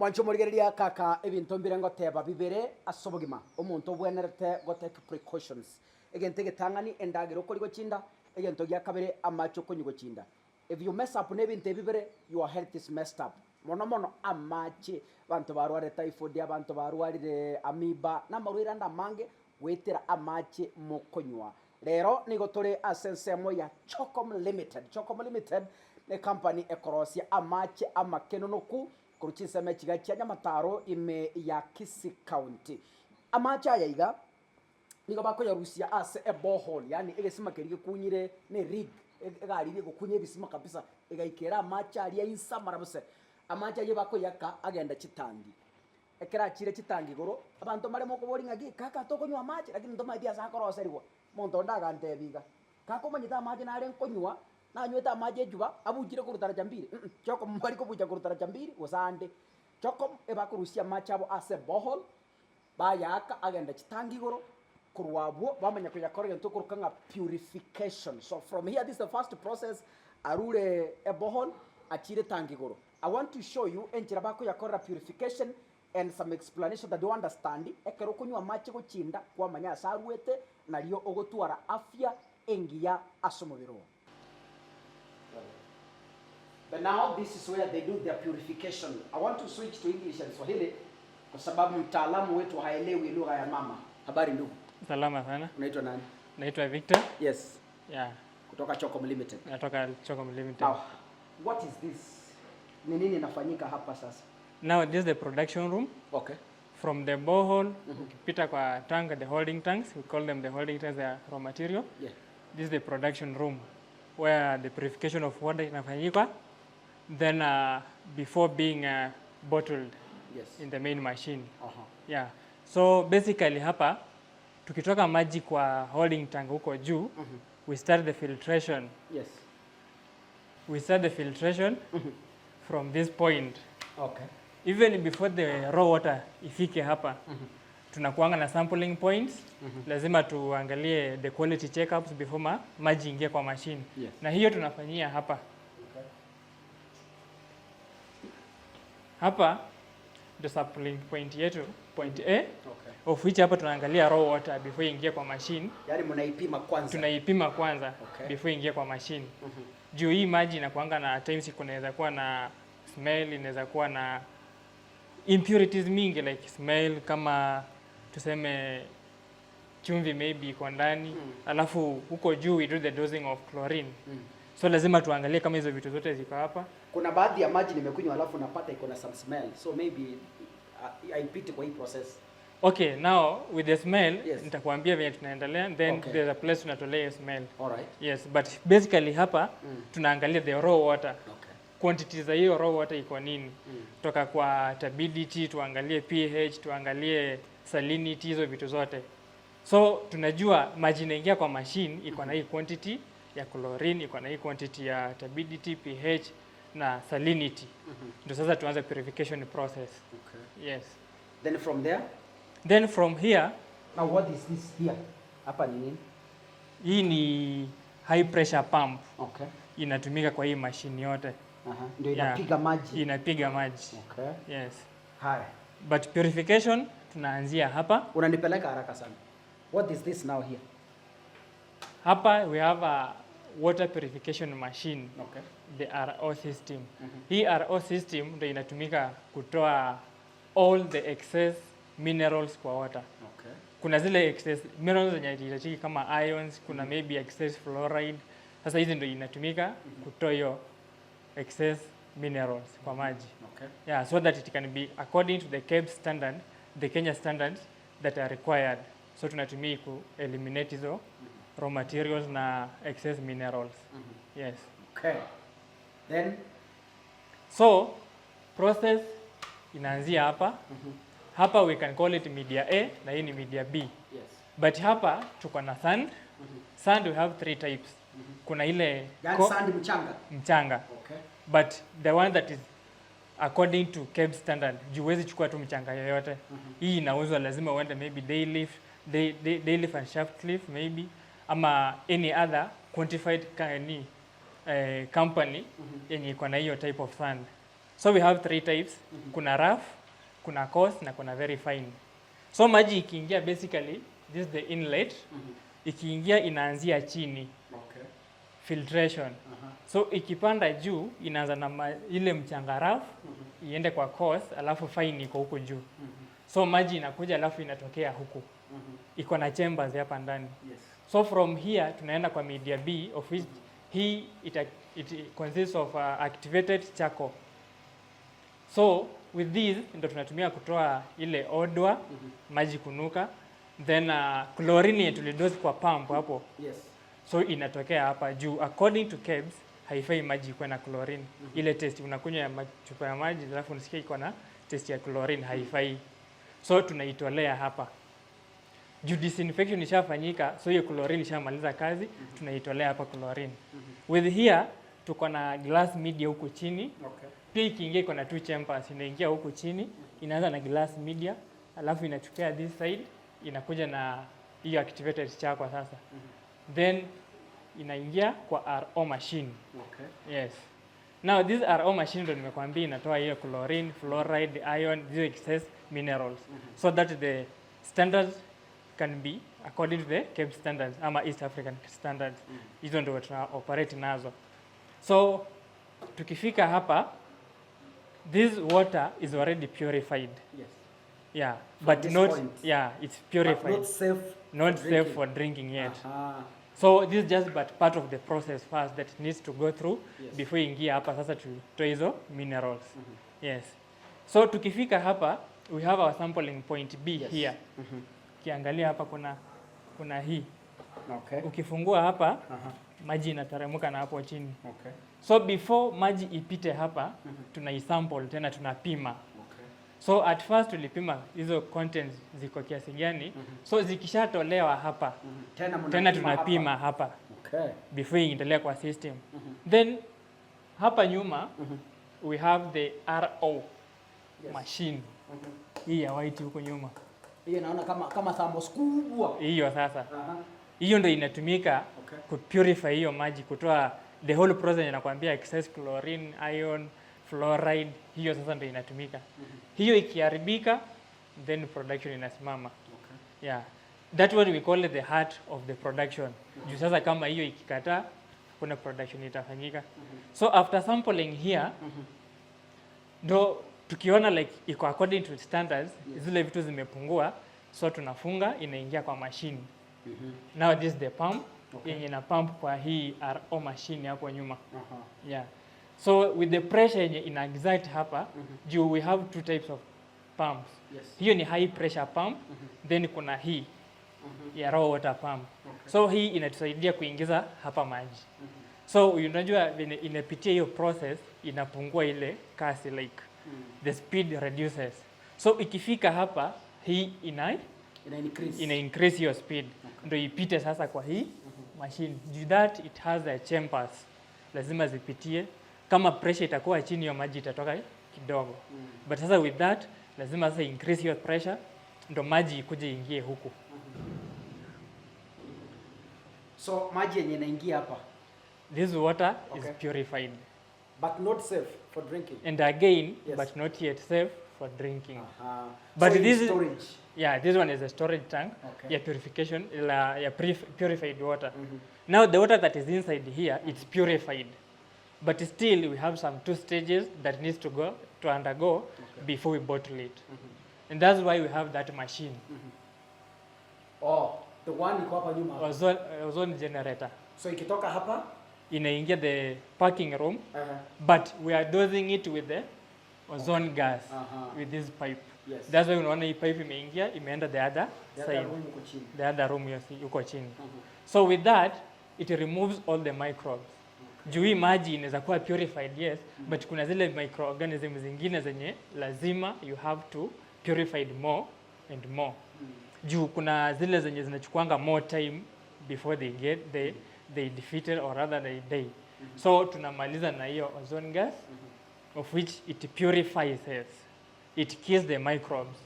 Mwancho morigereria kaka ebinto mbire ngoteba bibere ase obogima omonto obwenerete go take precautions egento egetang'ani endagera okori gochinda egento gia kabere amache okonywa gochinda. If you mess up na ebinto ebi bibere your health is messed up mono mono amache abanto barwarire typhoid abanto barwarire amoeba na amarwaire ande amange goetera amache mokonywa. Rero nigo tore ase ensemo ya Chocom Limited. Chocom Limited ne company ekorosia amache amakenonoku Korwa chinsemo echiga chia Nyamataro ime ya Kisii County. Amache aya iga nigo bakoyarusia ase eborehole, yaani egesima keria gekunyire ne rig, egari eria egokunya ebisima kabisa, egaikera amache aria inse amarabuse. Amache ayio bakoyaka agenda chitangi. Ekero achire chitangi igoro, abanto mbare mokoboria ng'aki, kaka tokonywa amache lakini ntomaeti ase akoroserigwa. Omonto onde agantebia iga, kaka omanyete amache nare nkonywa, Nanywete amache echuba abuchire korwa taracha mbiri, chokomu mbari kobucha korwa taracha mbiri gose ande. Chokomu ebakorusia amache abo ase eborehole, bayaaka agenda chitangi igoro, korwa abwo bamanya koyakora egento okoroka ng'a purification. So from here this is the first process, arure eborehole achire etangi igoro. I want to show you enchera bakoyakorera purification and some explanation that you understand, ekero okonywa amache gochinda kwamanya ase arwete nario ogotwara afya engiya ase omobere oo. But now this is where they do their purification. I want to switch to English and Swahili kwa sababu mtaalamu wetu haelewi lugha ya mama. Habari ndugu. Salama sana. Unaitwa nani? Naitwa Victor. Yes. Yeah. Kutoka Chocom Limited. Natoka Chocom Limited. Now, what is this? Ni nini inafanyika hapa sasa? Now this is the production room. Okay. From the borehole, ukipita kwa tank, the holding tanks, we call them the holding tanks, they are raw material. Yeah. This is the production room where the purification of water inafanyika then before being bottled Yes. in the main machine. Uh-huh. Yeah. So basically hapa tukitoka maji kwa holding tank huko juu, we start the filtration. Yes. We start the filtration from this point. Okay. Even before the raw water ifike hapa, tunakuanga na sampling points. Lazima tuangalie the quality checkups before maji ingie kwa machine. Yes. Na hiyo tunafanyia hapa. Okay. Hapa ndio sampling point yetu, point A. Okay. Of which hapa tunaangalia raw water before ingie kwa machine. Yaani mnaipima kwanza. Tunaipima kwanza. Okay. Before ingie kwa machine. Juu hii maji inakuanga na times kunaweza kuwa na smell, inaweza kuwa na impurities mingi like smell kama tuseme chumvi maybe iko ndani. Alafu huko juu we do the dosing of chlorine. So lazima tuangalie kama hizo vitu zote ziko hapa. Kuna baadhi ya maji nimekunywa alafu napata iko na some smell. So maybe haipiti kwa hii process. Okay, now with the smell, Yes. nitakuambia venye tunaendelea, then Okay. there's a place tunatolea hiyo smell. All right. Yes, but basically hapa tunaangalia the raw water. Okay. Quantity za hiyo raw water iko nini? Toka kwa turbidity, tuangalie pH, tuangalie salinity, hizo vitu zote. So tunajua maji inaingia kwa machine iko na hii quantity ya chlorine, iko na hii quantity ya turbidity, pH na salinity. Ndio sasa tuanze purification process. Okay. Yes. Then from there? Then from here, Now what is this here? Hapa ni nini? Hii ni high pressure pump. Okay. Inatumika kwa hii machine yote. Ndio Yeah. inapiga maji. Inapiga maji. Okay. Yes. Haya. But purification tunaanzia hapa. Unanipeleka haraka sana. What is this now here? Hapa we have a water purification machine. Okay. The RO system. Hii RO system ndio inatumika kutoa all the excess minerals kwa water. Okay. Kuna zile excess minerals zenye hazihitajiki kama ions, kuna maybe excess fluoride. Sasa hizi ndio inatumika kutoa hiyo excess minerals kwa maji. Okay. Yeah, so that it can be according to the KEBS standard, the Kenya standards that are required. So tunatumia ku eliminate hizo raw materials na excess minerals. Yes. Okay. Then so process inaanzia hapa. Hapa we can call it media A na hii ni media B. Yes. But hapa tuko na sand. Sand we have three types. Kuna ile Yaani sand mchanga. Mchanga. Okay. But the one that is according to KEBS standard, juu huwezi chukua tu mchanga yoyote. Hii inauzwa lazima uende maybe Dayliff and Shaftcliffe maybe ama any other quantified company yenye iko na hiyo type of sand. So we have three types. Kuna rough, kuna coarse na kuna very fine. So maji ikiingia, basically this is the inlet. Ikiingia inaanzia chini, filtration. So ikipanda juu inaanza na ile mchanga rough, iende kwa coarse, alafu fine iko huku juu. So maji inakuja alafu inatokea huku. Iko na chambers hapa ndani. So from here tunaenda kwa media B, of which hii it consists of activated charcoal. So with this ndo tunatumia kutoa ile odour, maji kunuka, then chlorine yenye tulidose kwa pump hapo. So inatokea hapa juu. According to KEBS, haifai maji ikuwe na chlorine. Ile taste unakunywa ya chupa ya maji alafu unasikia iko na taste ya chlorine, haifai. So tunaitolea hapa. Juu disinfection ishafanyika, so hiyo chlorine ishamaliza kazi, tunaitolea hapa chlorine. With here tuko na glass media huku chini. Pia ikiingia iko na two chambers, inaingia huku chini, inaanza na glass media, alafu inachukua this side, inakuja na hiyo activated charcoal sasa. Then inaingia kwa RO machine. Yes. Now this RO machine ndo nimekwambia inatoa hiyo chlorine, fluoride, iron, zile excess minerals, so that the standards can be according to the KEBS standards ama East African standards. Hizo ndio tuna operate nazo. So tukifika hapa, this water is already purified. Yeah, From but this not point. Yeah, it's But purified. not safe Not for safe drinking. For drinking yet. So this is just but part of the process first that needs to go through before ingia hapa sasa tutoe hizo minerals. Yes. So tukifika hapa, we have our sampling point B here. Ukiangalia hapa kuna hii. Ukifungua hapa, maji inateremka na hapo chini. So before maji ipite hapa, tunaisample tena, tunapima. So at first tulipima hizo contents ziko kiasi gani. So zikishatolewa hapa, Tena tena mnapima tunapima hapa hapa. Before iendelee kwa system. Then hapa nyuma we have the RO machine. Hii ya white huko nyuma. Hiyo naona kama thermos kubwa. Hiyo sasa. Hiyo ndio inatumika kupurify hiyo maji, kutoa the whole process inakwambia excess chlorine, iron, fluoride, hiyo sasa ndio inatumika. Hiyo ikiharibika, then production inasimama. Yeah. That one we call it the heart of the production. Juu sasa kama hiyo ikikataa, kuna production itafanyika. So after sampling here, ndo tukiona like iko according to standards, zile vitu zimepungua, so tunafunga, inaingia kwa machine. Now this is the pump yenye ina pump kwa hii RO machine hapo nyuma. Yeah. So with the pressure yenye ina exert hapa, juu we have two types of pumps. Hiyo ni high pressure pump, then kuna hii ya raw water pump. So hii inatusaidia kuingiza hapa maji. So unajua vile inapitia hiyo process, inapungua ile kasi, like the speed reduces. So ikifika hapa, hii ina Ina increase. Ina increase your speed ndo ipite sasa kwa hii machine. Juu that it has a chambers, lazima zipitie. Kama pressure itakuwa chini, hiyo maji itatoka kidogo, but sasa with that lazima sasa increase your pressure ndo maji ikuje ingie huku. So maji yenye inaingia hapa, This water is purified but not safe for drinking. And again, but not yet safe for drinking. But So in storage. Yeah, this one is a storage tank ya purification ya purified water. Now the water that is inside here, it's purified, but still we have some two stages that needs to go to undergo before we bottle it, and that's why we have that machine. Oh, the one iko hapa nyuma. Ozone generator. So ikitoka hapa, Inaingia the packing room, but we are dosing it with the ozone gas with this pipe. That's why unaona hii pipe imeingia, imeenda the other The other side. Room iko chini. The other room, yes, yuko chini. So with that it removes all the microbes. Juu hii maji inaweza kuwa purified, yes, but kuna zile microorganisms zingine zenye lazima you have to purify it more and more. Juu kuna zile zenye zinachukuanga more time before they get they defeated or rather they die. So tunamaliza na hiyo ozone gas, of which it purifies us. It kills the microbes.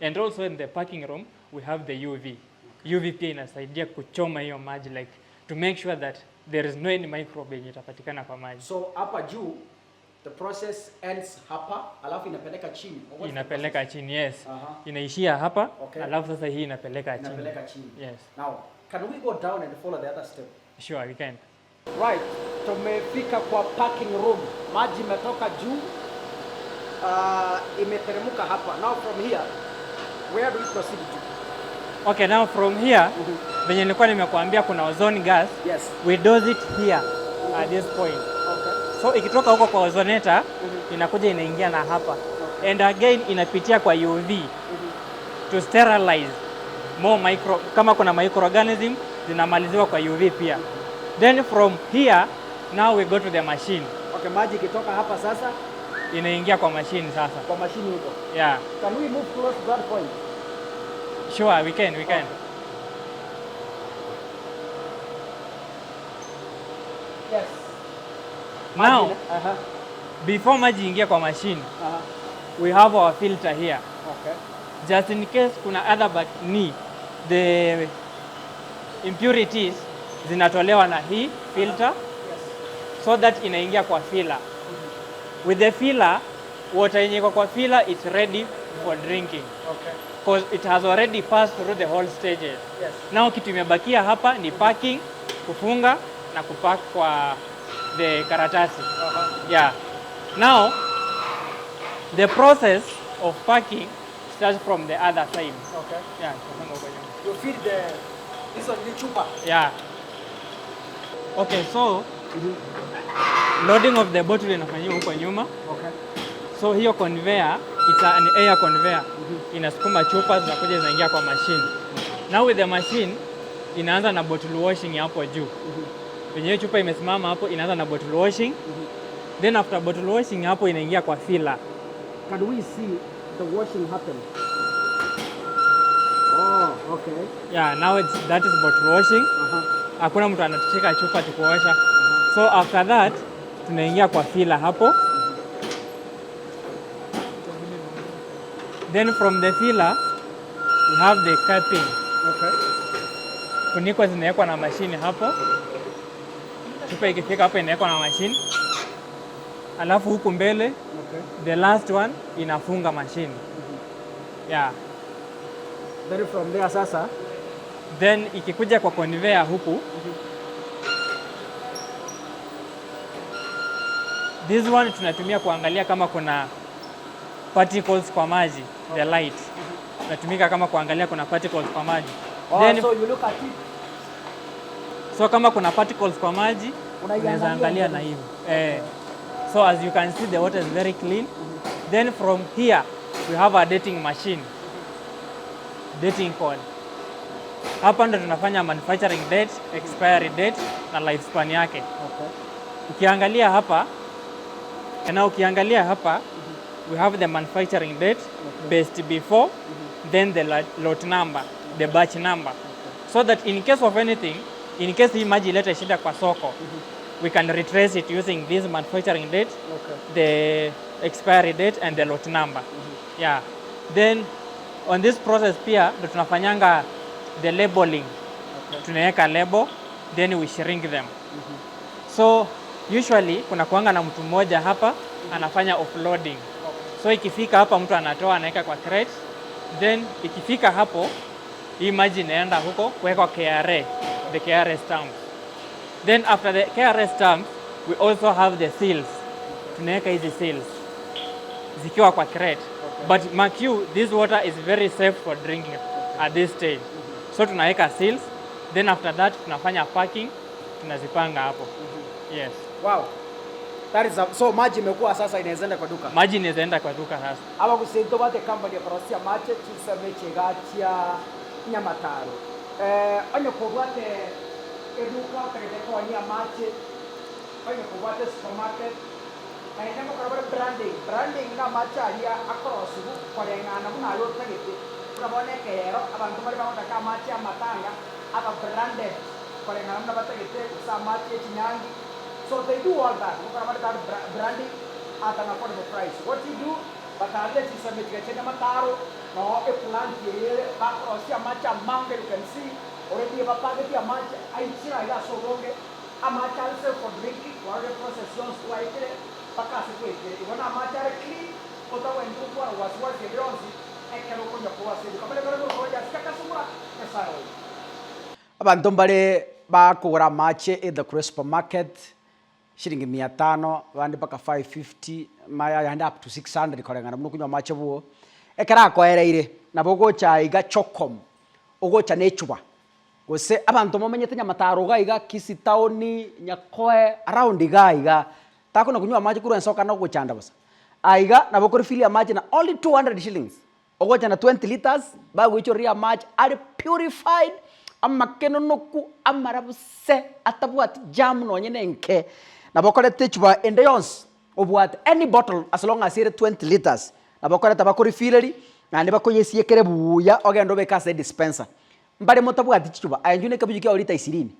And also in the packing room we have the UV. UV pia inasaidia kuchoma hiyo maji, like to make sure that there is no any microbe yenye itapatikana kwa maji. So hapa juu The process ends hapa, alafu inapeleka chini. What's the Inapeleka process? chini, yes. Aha. Inaishia hapa, Okay. alafu sasa hii inapeleka chini. Inapeleka chini. Yes. Now, can we go down and follow the other step? Sure, we can. Right, tumefika kwa parking room. Maji imetoka juu, imeteremka hapa. Now from here, where do we proceed to? Okay, now from here, venye nilikuwa nimekuambia kuna ozone gas. Yes. We dose it here at this point. Okay. So ikitoka huko kwa ozonator, inakuja inaingia na hapa. And again inapitia kwa UV to sterilize more micro, kama kuna microorganism zinamaliziwa kwa UV pia. Then from here now we go to the machine. Okay, maji ikitoka hapa sasa Inaingia kwa machine sasa. kwa machine huko. Yeah. Can we move close to that point? Sure, we can, we can. Yes. Now, Aha. before maji ingia kwa machine, Aha. we have our filter here. Okay. Just in case kuna other but ni the impurities zinatolewa na hii filter. Yes. So that inaingia kwa filler. With the filler, water yenye iko kwa filler is ready for drinking Okay. because it has already passed through the whole stages. Yes. Now kitu imebakia hapa ni packing, kufunga na kupack kwa the karatasi. Aha. Yeah. Now the process of packing starts from the other side. Okay. Yeah, tutasonga huko nyuma. You feed the this one ni chupa. Yeah. Okay, so loading of the bottle inafanyiwa huko nyuma. Okay. So hiyo conveyor, it's an air conveyor. Inasukuma chupa zinakuja zinaingia kwa machine. Now with the machine inaanza na bottle washing hapo juu. Penye chupa imesimama hapo inaanza na bottle washing. Then after bottle washing hapo inaingia kwa filler. Can we see the washing happen? Oh, okay. Yeah, now it's, that is bottle washing. Aha. Hakuna mtu anatushika chupa tukuosha. So after that tunaingia kwa filler hapo. Then from the filler we have the capping. Okay. Funiko zinawekwa na mashine hapo. Chupa ikifika hapo inawekwa na mashine. Alafu huku mbele Okay. the last one inafunga mashine. Yeah. Then from there sasa Then ikikuja kwa conveyor huku, this one tunatumia kuangalia kama kuna particles kwa maji, the light. Tunatumika kama kuangalia kuna particles kwa maji. Oh, Then, so you look at it. So kama kuna particles kwa maji Unaiangalia unaweza angalia na ndio. hivyo. Eh. So as you can see, the water is very clean. Then from here we have a dating machine. Dating code. Hapa ndo tunafanya manufacturing date, expiry date na lifespan yake. Okay. Ukiangalia hapa na ukiangalia hapa, we have the manufacturing date, best before, then the lot number, the batch number. So that in case of anything, in case hii maji ilete shida kwa soko, we can retrace it using this manufacturing date, the expiry date and the lot number. Yeah. Then on this process pia ndo tunafanyanga the labeling. Tunaweka label, then we shrink them. So usually kuna kuanga na mtu mmoja hapa anafanya offloading. So ikifika hapa mtu anatoa anaweka kwa crate, then ikifika hapo hii maji inaenda huko kuwekwa KRA, the KRA stamps. Then after the KRA stamps we also have the seals. Tunaweka hizi seals zikiwa kwa crate. But mark you, this water is very safe for drinking at this stage. So tunaweka seals, then after that tunafanya packing, tunazipanga hapo. Yes. Wow. That is so maji imekuwa sasa inaweza enda kwa duka. Maji inaweza enda kwa duka sasa. Aba gusinto bate company ya korosia mache chisame chigachia nyamataro. Onye kobwate eduka otagete konia mache, onye kobwate supermarket, naende mokora branding, branding na mache aria akorosigu koreng'ana buna aria otagete. Buna bono ekero abanto bari bagotaka amache amatanga aba branded koreng'ana buna batagete gose amache echinyangi. So they do all that. Mokora bare that branding at an affordable price. What you do, batarire chisame chigache nyamataro no e plant yeye bakorosia amache amange. You can see already bapageti amache aichira iga sobonge amache are safe for drinking. Wale process yonsi waikire. Mpaka ase twaikire, igo namache are clean, otagwenereti gotwara wasiwasi ende yonsi ekero okonywa korwa ase ebikoba ekero bigokororia ase akasubura, Nyasae oye. Abanto mbare bakogora amache either korwa esupermarket, shilingi mia tano, abande mpaka 550, maya ayande up to 600 koreng'ana buna okonywa amache bwo. Ekero akoereire, nabo ogocha aiga Chocom, ogocha na echuba, Gose abanto momenyete Nyamataro iga iga, Kisii town, Nyakoe, around igaa igaa, takona konywa amache korwa ensoka na ogochanda bosa. Aiga nabo okorifilia amache na only 200 shillings, ogocha na 20 litres, bagoichoreria amache are purified, amakenonoku, amarabu se, atabwati germ nonye na enke. Nabo okoreta echupa ende yonsi obwate, any bottle as long as ere 20 litres, nabo okoreta bakorifileria, naende bakoyesiekere buya ogende obeke ase edispenser. Mbare motabwati chichuba, aye inchuo nekebuyu kiao lita ishirini,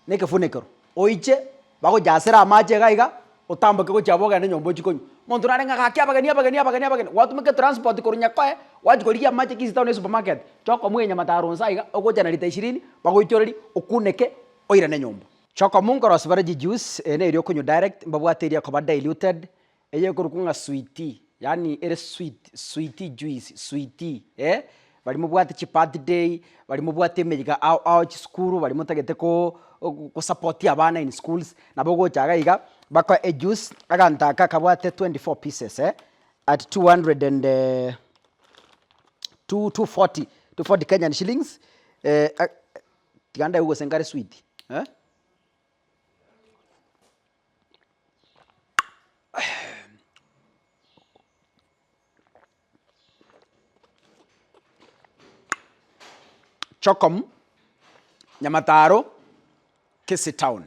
na ekefunekero, oiche bagochasere amache iga iga, otamboke gochia abwo ogende nyomba ochie konywa. Monto nare ng'a gaki abageni abageni abageni abageni, gwatumeka etransport korwa Nyakoe, gwachia korigia amache Kisii town esupermarket, choka omwe Nyamataro onsi aiga, ogocha na lita ishirini, bagoichorerie, okuneke, oirane nyomba. Choka omwe nkorosia bare chijuice, eye neri okonywa direct, mbabwate eria ekoba diluted, Eye ekorokwa ng'a sweetie, yaani ere sweet, sweetie juice, sweetie eh, baria mobwate chibirthday, baria mobwate emeyega ao ao chisukuru, baria motagete ko kosupport abana in schools, nabo ogocha iga iga, bakoe ejuice, aganto aka kabwate 24 pieces eh, at 200 and two 240, 240 Kenyan shillings, tiga ndebe gose nkare sweet eh. Chokom, Nyamataro, Kisii Town.